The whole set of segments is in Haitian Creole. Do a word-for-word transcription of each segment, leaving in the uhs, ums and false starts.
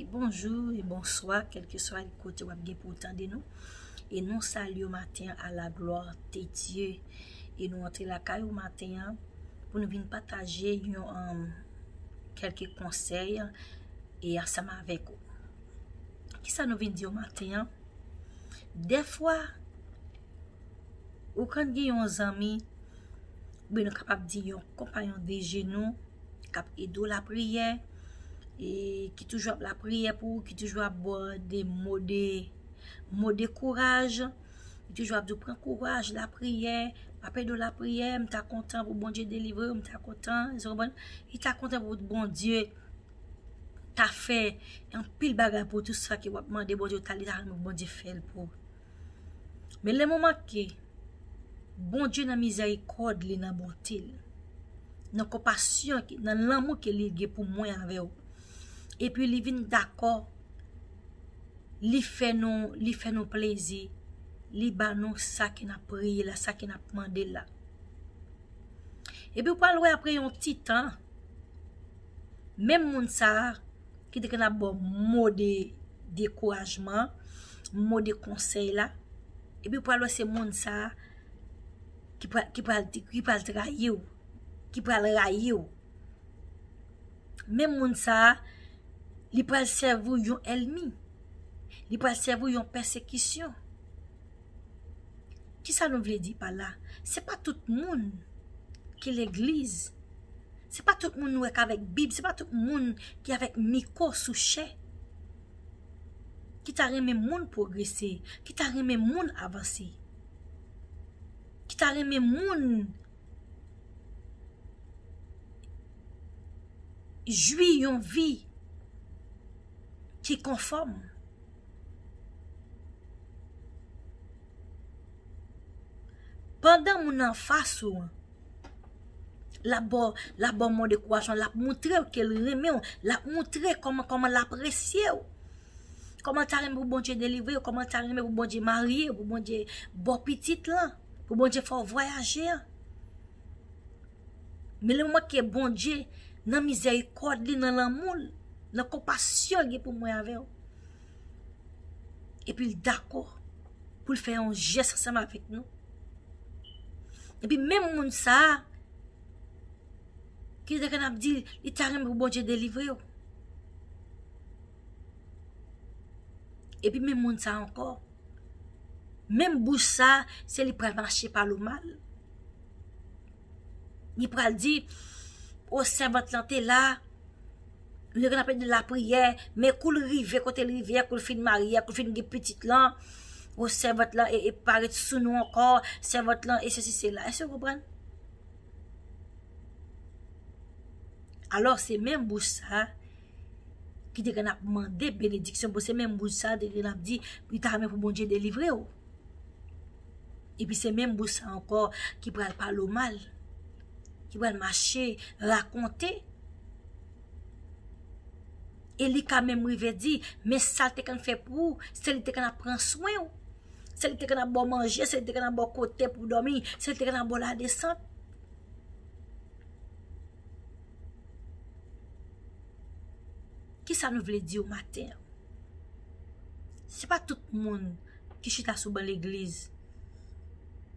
Bonjou e bonswa, kèlkeswa kote w ap gen pou w tande nou. E nou salye w maten an à la gloire de Dieu. E nou antre lakay ou maten an pou nou vin pataje yon, um, kèlke konsèy e ansanm avèk ou. Kisa nou vin di w maten an? Dèfwa, ou konn gen yon zanmi, oubyen nou kapab di yon konpayon de je nou, k ap ede w lapriyè, e ki toujou ap lapriyè pou ou, ki toujou ap ba w de mo de, mo de kouraj, ki toujou ap di w pran kouraj, lapriyè, m ap ede w lapriyè, m ta kontan pou Bondye delivre w, m ta kontan, ou konprann? Li ta kontan pou Bondye ta fè anpil bagay pou tout sa ke w ap mande Bondye, ou ta, li ta renmen pou Bondye fè l pou ou. Men lè moman ke Bondye nan mizèrikòd li, nan bonte l, nan konpasyon, nan lanmou ke li gen pou mwen avè w, epi li vin dakò, li fè nou, li fè nou plezi, li ba nou sa ke n ap priye la, sa ke n ap mande l la. Epi w pral wè apre yon ti tan, menm moun sa a ki te konn ap ba w mo de dekourajman, mo de konsèy la, epi w pral wè se moun sa a ki pral, ki pral, ki pral trayi w, ki pral rayi w. Menm moun sa a, li pral sèvi w yon ènmi. Li pral sèvi w yon pèsekisyon. Kisa nou vle di pa la? Se pa tout moun ki legliz. Se pa tout moun nou wè k avèk Bib. Se pa tout moun ki avèk mikwo sou chè, ki ta renmen moun pwogrese, ki ta renmen moun avanse, ki ta renmen moun jwi yon vi ki konfòm. Pandan moun anfas ou an, l ap ba w, l ap ba w mo dekourajman, l ap montre w ke l renmen w, l ap montre kòman, kòman l apresye w. Kòman l ta renmen pou Bondye delivre w, kòman l ta renmen pou Bondye marye w, pou Bondye ba w pitit lan, pou Bondye fè w vwayaje an. Men lè moman ke Bondye, nan mizèrikòd li, nan lanmou l, nan konpasyon l gen pou mwen avè w, epi l dakò pou l fè yon jès ansanm avèk nou. Epi menm moun sa a, ki te konn ap di, li ta renmen pou Bondye delivre w. Epi menm moun sa a ankò, menm bouch sa a, se li pral mache pale w mal. Li pral di, o, sèvant lan te la, li konn ap ede lapriyè, men kou l rive kote l rive a, kou l fin marye a, kou l fin gen pitit lan, o, sèvant lan e, e pa ret sou nou ankò, sèvant lan e sesi sela. Èske w konprann? Alò, se menm bouch sa a ki te konn ap mande benediksyon pou, se menm bouch sa a te konn ap di, li ta renmen pou Bondye delivre w. Epi se menm bouch sa a ankò ki pral pale w mal, ki pral mache rakonte. E li ka menm rive di, men sa l te konn fè pou ou, se li te konn ap pran swen w. Se li te konn ap ba w manje, se li te konn ap ba w kote pou w dòmi, se li te konn ap ba w ladesant. Kisa nou vle di w maten an? Se pa tout moun ki chita sou ban legliz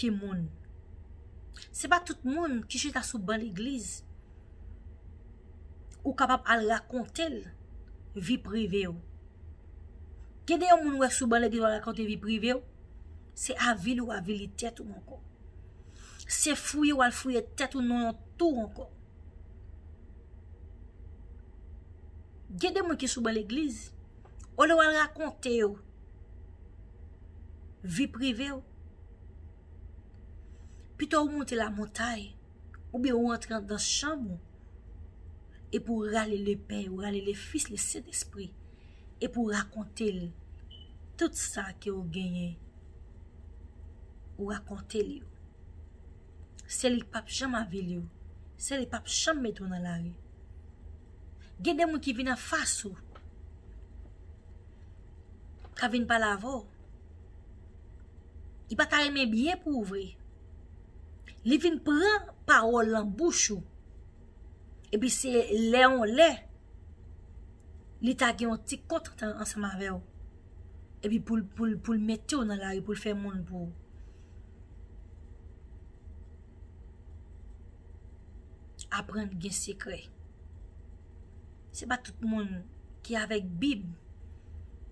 ki moun. Se pa tout moun ki chita sou ban legliz ou kapab al rakonte l vi prive w. Gen de yon moun ou wè sou ban legliz w al rakonte vi prive w, se avili w avili tèt ou ankò. Se fouye w al fouye tèt ou nan yon tou ankò. Gen de moun ki sou ban legliz, olye w al rakonte yo vi prive w, pito w monte lamontay, oubyen ou rantre anndan chanm ou, epi w rale Lepè, ou rale Lefis, Lesentespri, epi w rakonte l tout sa ke w genyen. Ou rakonte l yo. Se li k p ap janm avili w. Se li k p ap janm mete w nan lari. Gen de moun ki vin anfas ou, k ap vin pale avè w. Li pa ta renmen byen pou ou vre. Li vin pran pawòl nan bouch ou. Epi se lè yon lè, Li ta gen yon ti kont ansanm avè w. Epi pou l, pou l, pou l mete w nan lari, pou l fè moun pou ou. Aprann gen sekrè. Se pa tout moun ki avèk Bib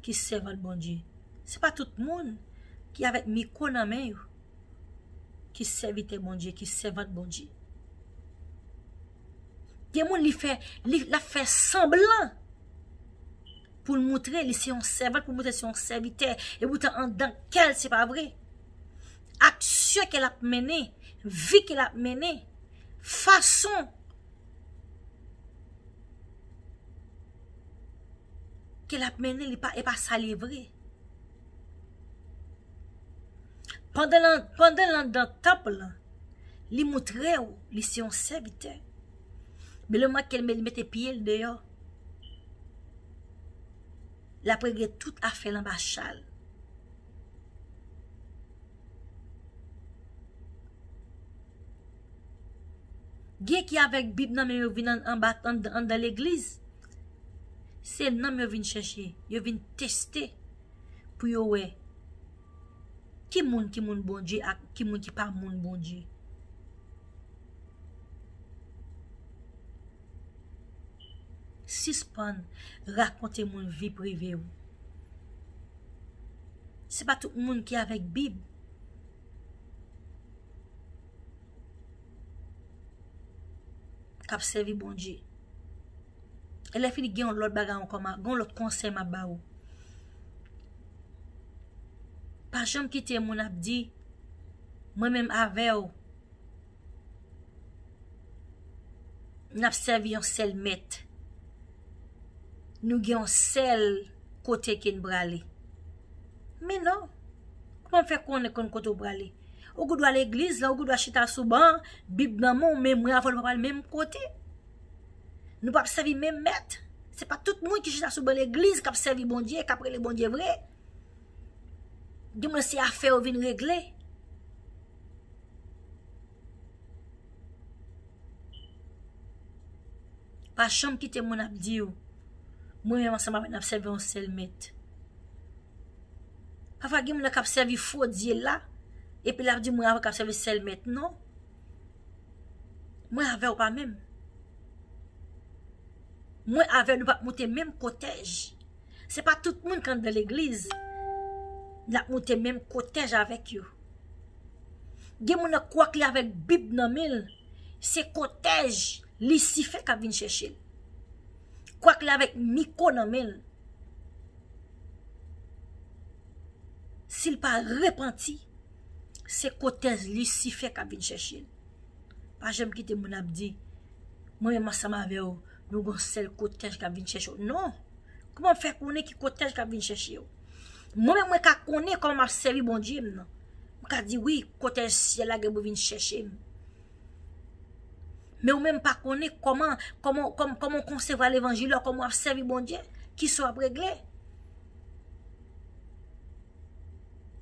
ki sèvant Bondye. Se pa tout moun ki avèk mikwo nan men yo ki sèvitè Bondye, ki sèvant Bondye. Gen moun li fè, li, l ap fè sanblan pou l moutre li se yon sèvant, pou l moutre se yon sèvitè. E poutan anndan kè l se pa vre. Aksyon ke l ap mennen, vi ke l ap mennen, fason ke l ap mennen, li pa, e pa sa li ye vre. Pandan l, pandan l anndan tanp lan, li moutre w li se yon sèvitè. Men lemoman ke l mete pye l deyò, l ap regle tout afè l anba cha l. Gen ki avèk Bib nan men yo vin an, anba, an, anndan legliz. Se nanm yo vin chèche, yo vin teste pou yo wè ki moun ki moun Bondye ak ki moun ki pa moun Bondye. Sispann rakonte moun vi prive w. Se pa tout moun ki avèk Bib k ap sèvi Bondye. E lè fini gen yon lòt bagay ankò, gen yon lòt konsèy m ap ba ou. Pa janm kite moun ap di, mwen menm avè w, n ap sèvi yon sèl mèt. Nou gen yon sèl kote ke n prale. Men non. Kòman fè konnen konn kote w prale? Ou gen dwa legliz la, ou gen dwa chita sou ban, Bib nan men w, men mwen avè w nou pa pral menm kote. Nou p ap sèvi menm mèt. Se pa tout moun ki chita sou ban legliz k ap sèvi Bondye, k ap rele Bondye vre. Gen moun se afè yo vin regle. Pa janm kite moun ap di w, mwen menm ansanm avè n ap sèvi yon sèl mèt. Pafwa gen moun k ap sèvi fo dye la, epi l ap di mwen avè w k ap sèvi sèl mèt. Non. Mwen avè w pa menm. Mwen avè w nou p ap moute menm kotèj. Se pa tout moun k anndan legliz n ap moute menm kotèj avèk yo. Gen moun nan kwak li avèk Bib nan men l, se kotèj Lisifè k ap vin chèche l. Kwak li avèk mikwo nan men l. Si l pa repanti, se kotèj Lisifè k ap vin chèche l. Pa janm kite moun ap di, mwen menm ansanm avè w, nou gon sèl kotèj k ap vin chèche w. Non. Kòman w fè konnen ki kotèj k ap vin chèche w? Mwen menm, mwen ka konnen kòman m ap sèvi Bondye m nan. M ka di, wi, kotèj syèl la gen pou vin chèche m. Men ou menm pa konnen kòman, kòman, kòman, kòman w konsevwa levanjil la, kòman w ap sèvi Bondye, kisa w ap regle.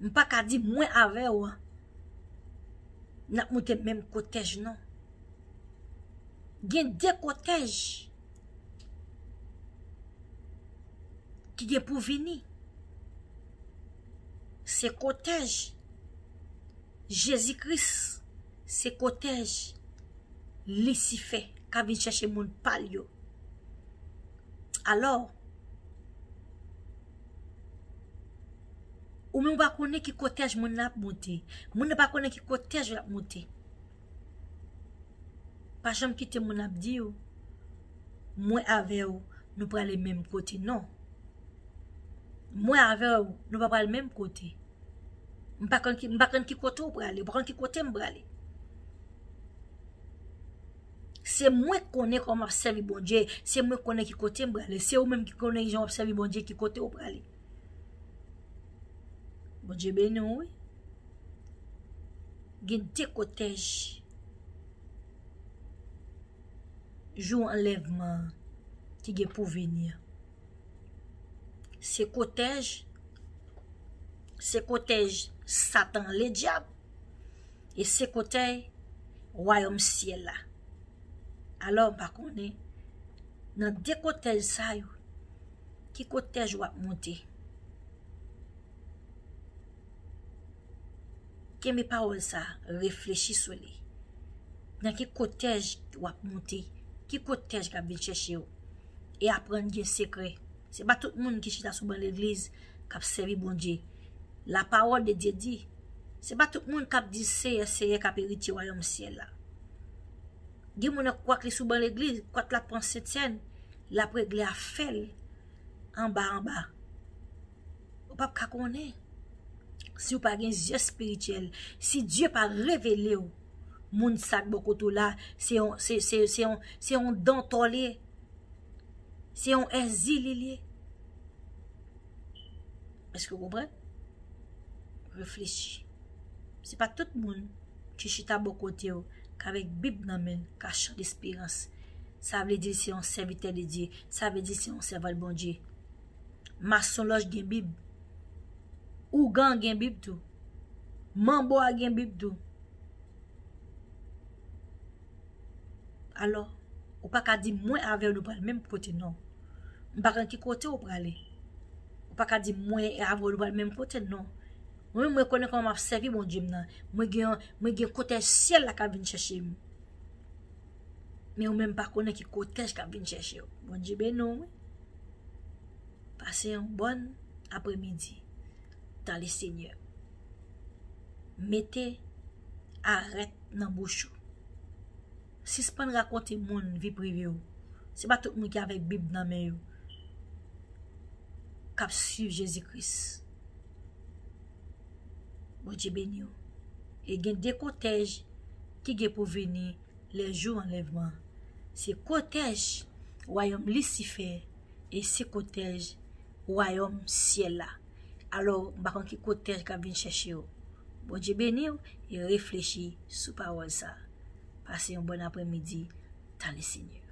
M pa ka di mwen avè w, n ap moute menm kotèj, non. Gen de kotèj ki gen pou vini. Se kotèj Jezi Kris, se kotèj Lisifè k ap vin chèche moun pa l yo. Alò, ou menm ou pa konnen ki kotèj moun nan ap moute. Moun nan pa konnen ki kotèj l ap moute. Pa janm kite moun ap di w, mwen avè w, nou prale menm kote. Non. Mwen avè w, nou pa pral menm kote. M pa konn ki, m pa konn ki kote w prale, ou pa konn ki kote m prale. Se mwen k konnen kòman m ap sèvi Bondye, se mwen k konnen ki kote m prale, se ou menm ki konnen jan w ap sèvi Bondye, ki kote w prale. Bondye beni w, wi. Gen de kotèj jou anlèvman an ki gen pou vini an. Se kotèj, se kotèj Satan, Ledyab, e se kotèj wayòm syèl la. Alò, m pa konnen, nan de kotèj sa yo, Ki kotèj w ap monte? Kenbe pawòl sa, reflechi sou li. Nan ki kotèj w ap monte? Ki kotèj k ap vin chèche w? E aprann gen sekrè. Se pa tout moun ki chita sou ban legliz k ap sèvi Bondye. La parole de Dieu di, se pa tout moun k ap di Seyè, Seyè k ap eritye wayòm syèl la. Gen moun nan kwak li sou ban legliz, kwak l ap pran sentsèn, l ap regle afè l anba anba. Ou p ap ka konnen si w pa gen zye espirityèl, si Dye pa revele w, moun sa k bò kote w la, se yon, se, se, se yon, se yon dantò li ye, se yon èzili li ye. Èske w konprann? Reflechi. Se pa tout moun ki chita bò kote w, k avèk Bib nan men l, ka chan desperans. Sa vle di l se yon sèvitè de Dye. Sa vle di l se yon sèvant Bondye. Masonlòj gen Bib. Ougan gen Bib tou. Manbo a gen Bib tou. Alò, ou pa ka di mwen avè w nou pral menm kote non. M pa konn ki kote w prale. Ou pa ka di mwen avè w nou pral menm kote non. Mwen menm mwen konnen kòman m ap sèvi Bondye m nan. Mwen gen, mwen gen kotèj syèl la k ap vin chèche m. Men ou menm pa konnen ki kotèj k ap vin chèche w. Bondye beni w wi. Pase yon bòn aprèmidi dans le Seigneur. Mete arèt nan bouch ou. Sispann rakonte moun vi prive w. Se pa tout moun ki avèk Bib nan men yo k ap swiv Jezi Kris. Bondye beni w. E gen de kotèj ki gen pou vini lè jou anlèvman. Se kotèj wayòm Lisifè e se kotèj wayòm syèl la. Alò, m pa konn ki kotèj k ap vin chèche w. Bondye beni w e reflechi sou pawòl sa. Pase yon bòn aprèmidi dans le Seigneur.